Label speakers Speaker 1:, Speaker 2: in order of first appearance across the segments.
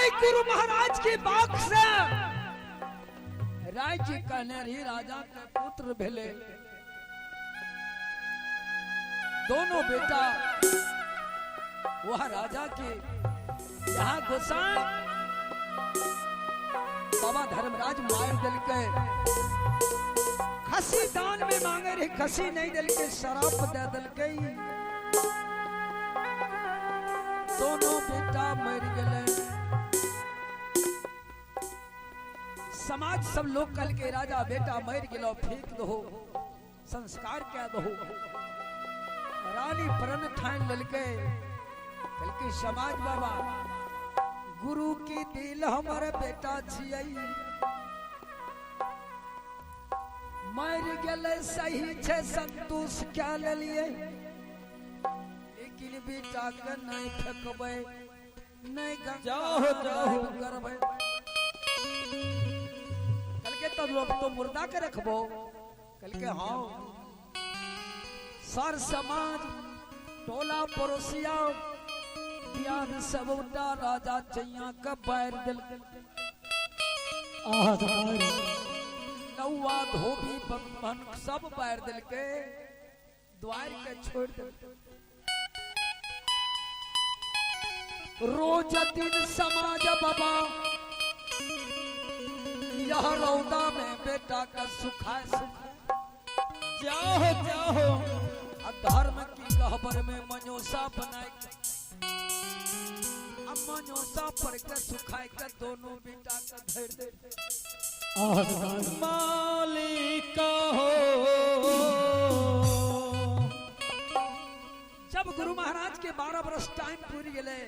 Speaker 1: आइ गुरु महाराज के बाक से राय जी कहने रही राजा के पुत्र भेले दोनों बेटा वह राजा के यहाँ गोसाई बाबा धर्मराज मार दिलके खसी दान में मांगे रहे खसी नहीं दिलके शराब दे दिलके दोनों बेटा मर गए। समाज सब लोग कल के राजा बेटा मर गलो फेंक दो संस्कार क्या दो। रानी प्रण ठान ललके कल समाज बाबा गुरु की दिल हमारे बेटा छियै मर गए सही छे संतोष क्या लेलिए लेकिन बेटा के नहीं फेंकबै नहीं
Speaker 2: जाओ जाओ
Speaker 1: करबै। कल के तब लोग तो मुर्दा के रखबो। कल के हाँ सर समाज टोला पड़ोसिया बियान सबटा राजा चैया के बैर दिल नौआ धोबी बंधन सब बैर दिल के द्वार के छोड़ दिल। रोज दिन समाज बाबा यह रौदा में बेटा का सुखाए सुखाए
Speaker 2: जाओ जाओ
Speaker 1: धर्म की गहबर में मनोसा बनाए अब मनोसा पर के सुखाए के दोनों बेटा का धर दे
Speaker 2: मालिक हो।
Speaker 1: जब गुरु महाराज के 12 बरस टाइम पूरी गए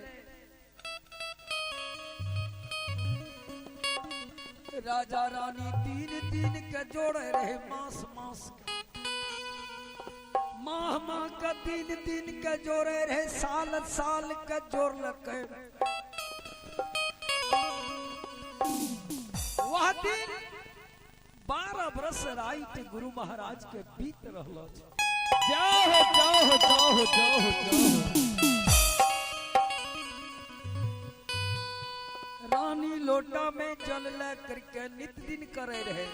Speaker 1: राजा रानी 3 दिन के जोड़े रहे मास मास के माह माह का 3 दिन के जोड़े रहे साल साल के जोड़ लगे। वह दिन 12 बरस रात गुरु महाराज के बीत रहलो।
Speaker 2: जाओ जाओ जाओ जाओ जाओ।
Speaker 1: रानी लोटा में जल ले करके नित दिन करे रहे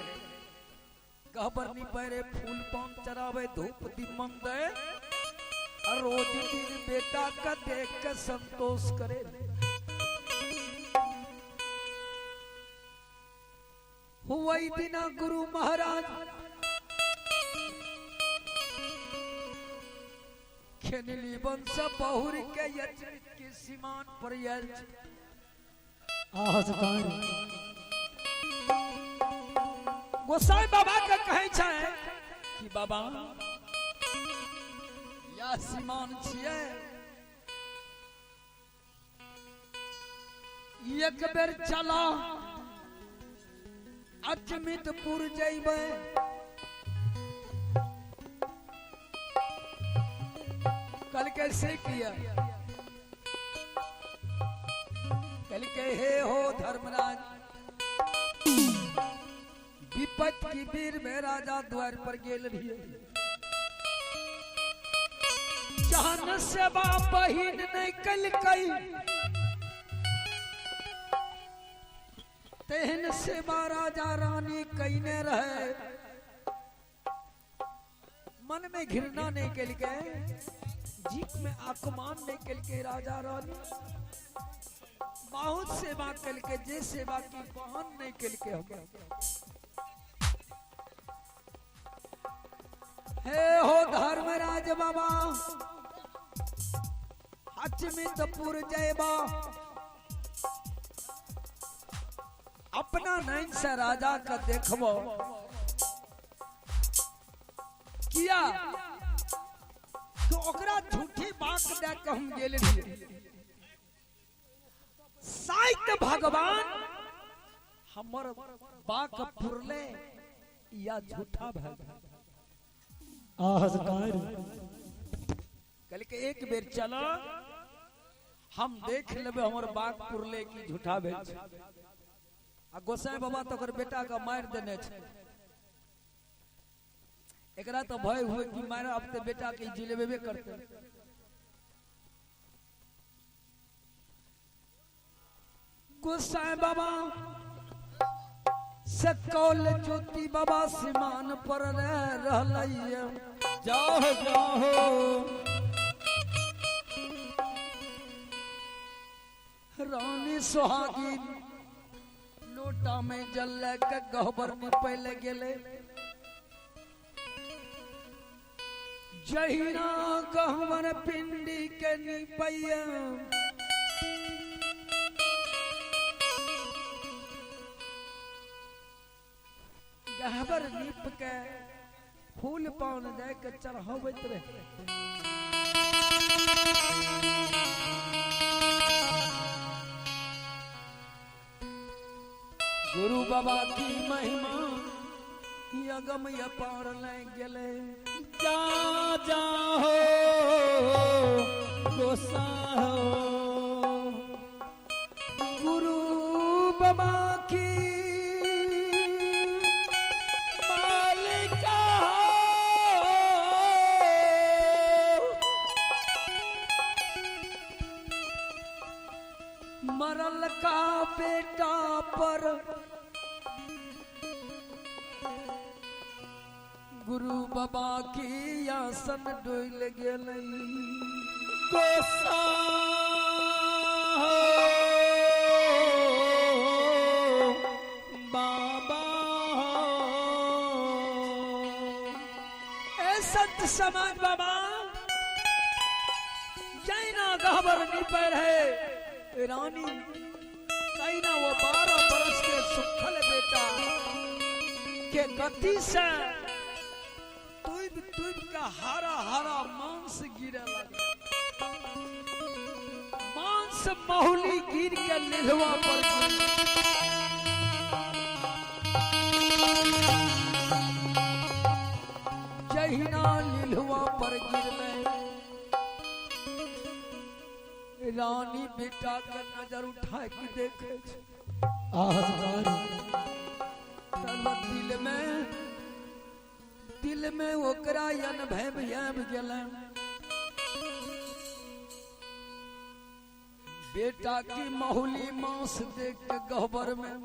Speaker 1: गहबर नी पैरे फूल पान चरावे धूप दीमन दे और रोज दिन बेटा का देख के संतोष करे। वही दिना गुरु महाराज खेनली वंश बहुर के यचरित के सीमान पर आयल। गोसाई बाबा के कहे छै कि बाबा या सीमान छियै एक बेर चला अचमितपुर जइबै कल कैसे किया। कल के हे हो धर्मराज विपत की वीर में राजा द्वार पर गेल रहिए जहन सेवा बहिन नहीं कल कई तेहन सेवा राजा रानी कईने रहे मन में घृणा नहीं कल के जीत में आकमान नहीं कल के राजा रानी बहुत सेवा कल के जे सेवा की बहन नहीं कल के हम हे हो धर्मराज बाबा अचमितपुर जयबा अपना नैन से राजा का देखबो किया तो ओकरा झूठी बात दे के हम गेल रहिए। शायद भगवान हमर बाक पुरले या झूठा भए कल के एक बेर चलो हम देख लेबे हमर बाक पुरले की झूठा भेल छै। आ गोसाई बाबा तो ओकर बेटा के मारि देने छै एकरा तो भय हुए कि मारे अब तो बेटा के जिलेबे करते। गोसाई बाबा से कौल ज्योति बाबा सिमान पर रह रहलैया।
Speaker 2: जाओ जाओ।
Speaker 1: रानी सुहागी लोटा में जल लेके गहबर निपैले गेले। जहिना गहबर पिंडी के निपैया गहबर निप के फूल पान दे के चढ़ावत रहे। गुरु बाबा की महिमा अगम अपार ले गेले।
Speaker 2: जा जा हो गोसा हो।
Speaker 1: गुरु बाबा की
Speaker 2: मालिका हो।
Speaker 1: मरल का बेटा पर गुरु बाबा की आसन डोल गेलै।
Speaker 2: गोसा हो बाबा हो।
Speaker 1: ए संत समाज बाबा जैना गहबर निपर है रानी कैना वो 12 बरस के सुखल बेटा के गति से तुब तुब का हरा हरा मांस गिरे लगे। मांस महुली गिर के लिलवा पर जहिना लिलवा पर गिरले रानी बेटा के नजर उठा के देखे दिल में ओकरा यन भय आबि गेलै। बेटा की महुली मांस देख के गहबर में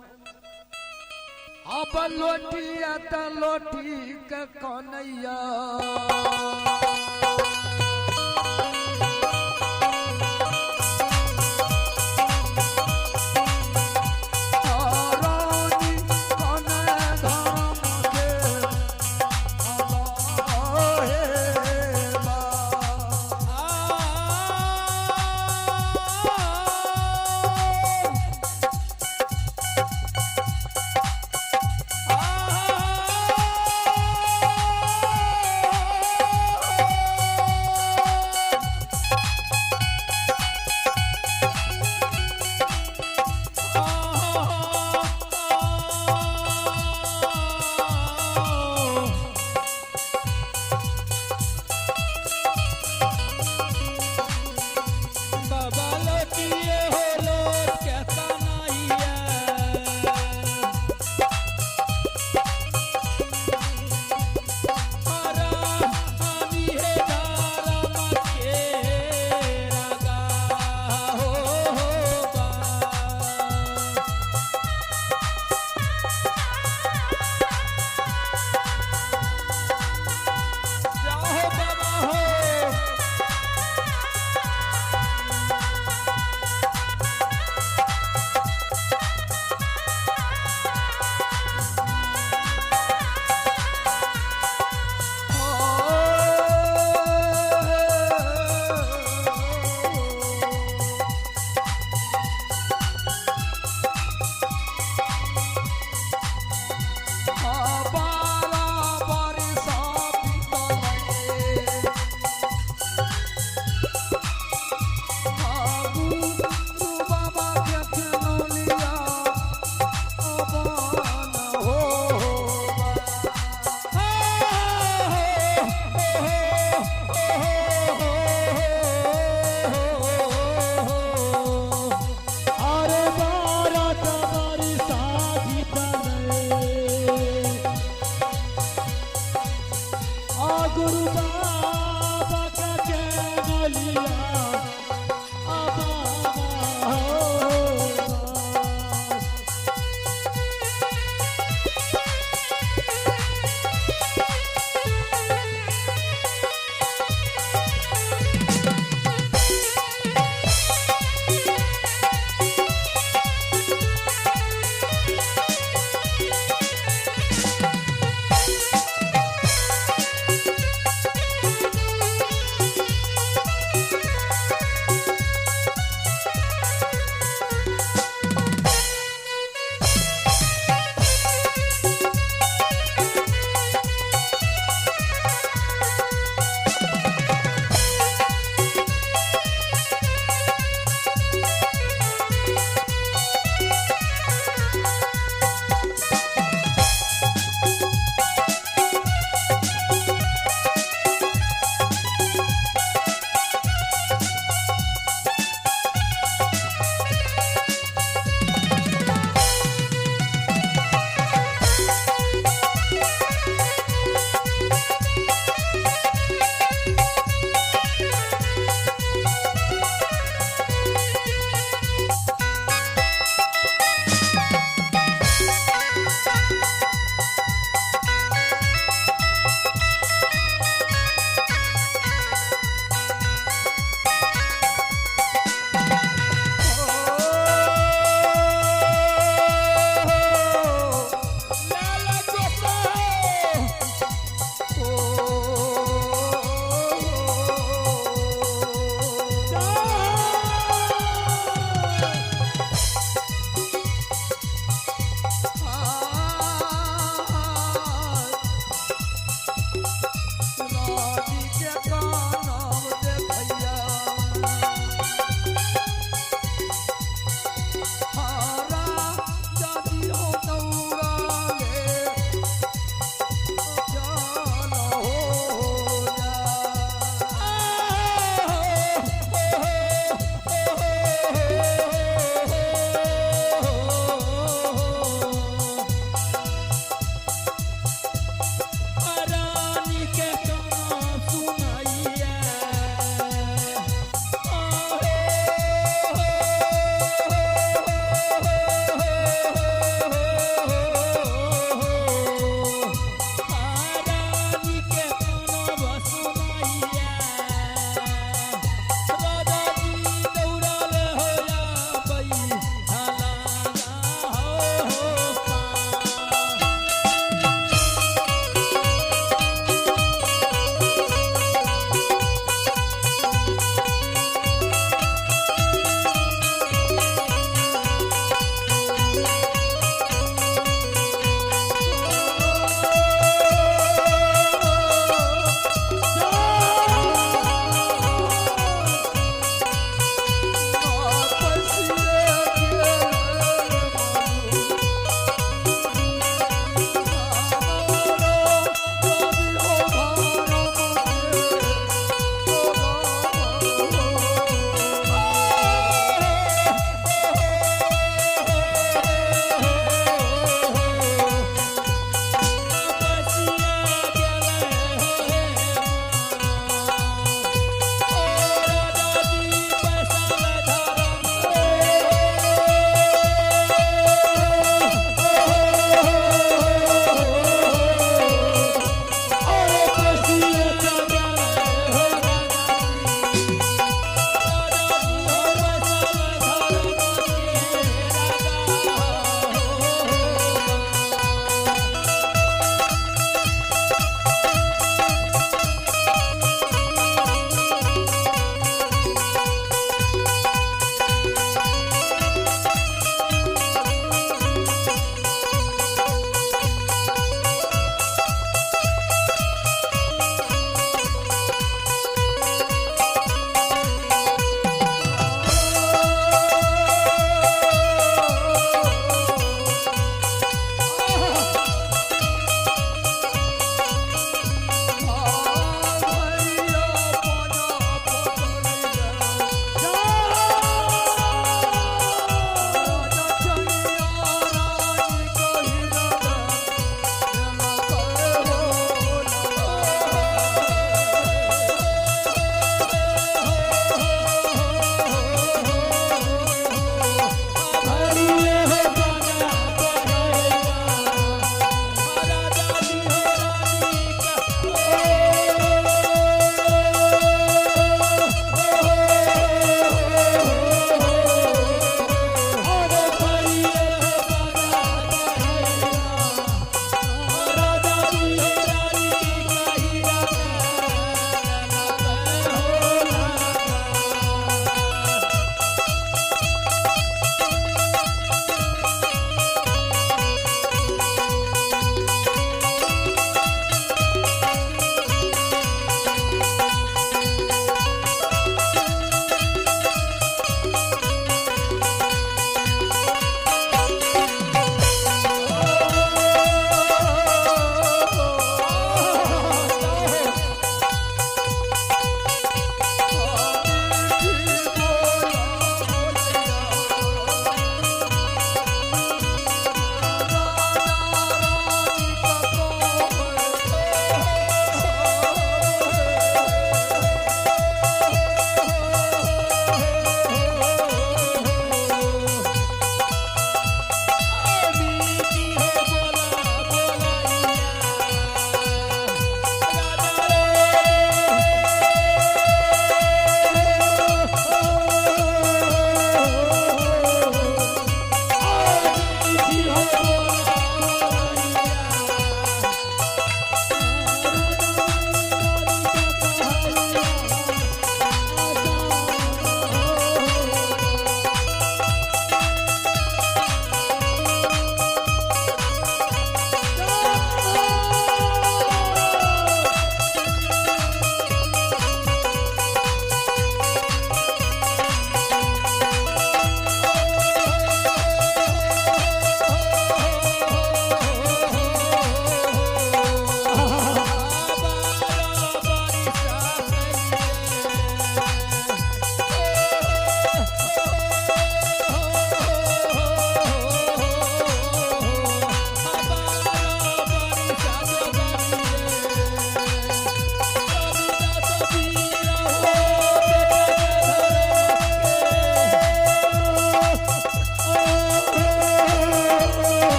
Speaker 1: अब लोटिया त लोटी के कन्हैया।
Speaker 2: आ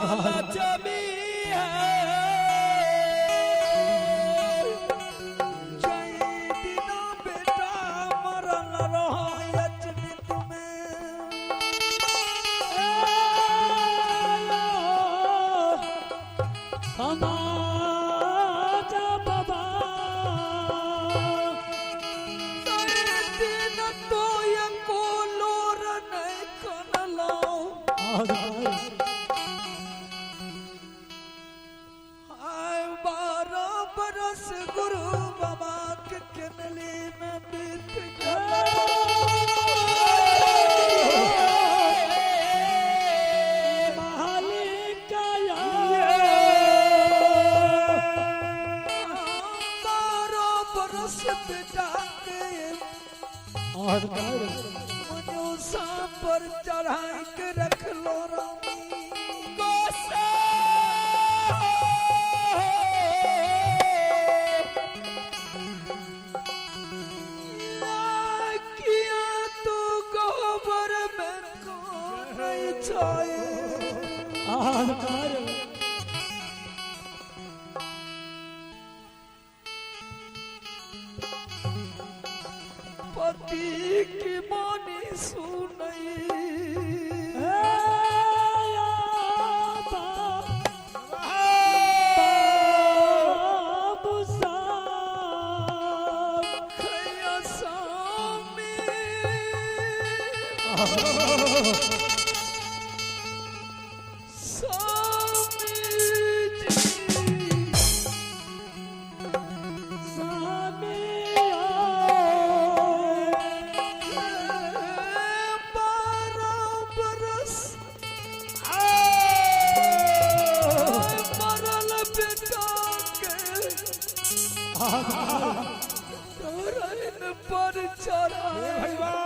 Speaker 1: लक्ष्मी है जय दिना बेटा मरल रहो अचमित में।
Speaker 2: समाज बाबा
Speaker 1: जय दिन तो एको लोर नहीं कनलो। आय 12 बरस गुरु बाबा के किनली में बीत गया।
Speaker 2: मालिक
Speaker 1: 12 बरस बेटा के मनुषा पर चढ़ा के रख लो रामी गोसा। किया तो गोबर में कौन छाए। पति की बानी सुनई खैया स्वामी। स्वामी जी। 12 बरस मरल बेटा के तोरन पर चढ़ा।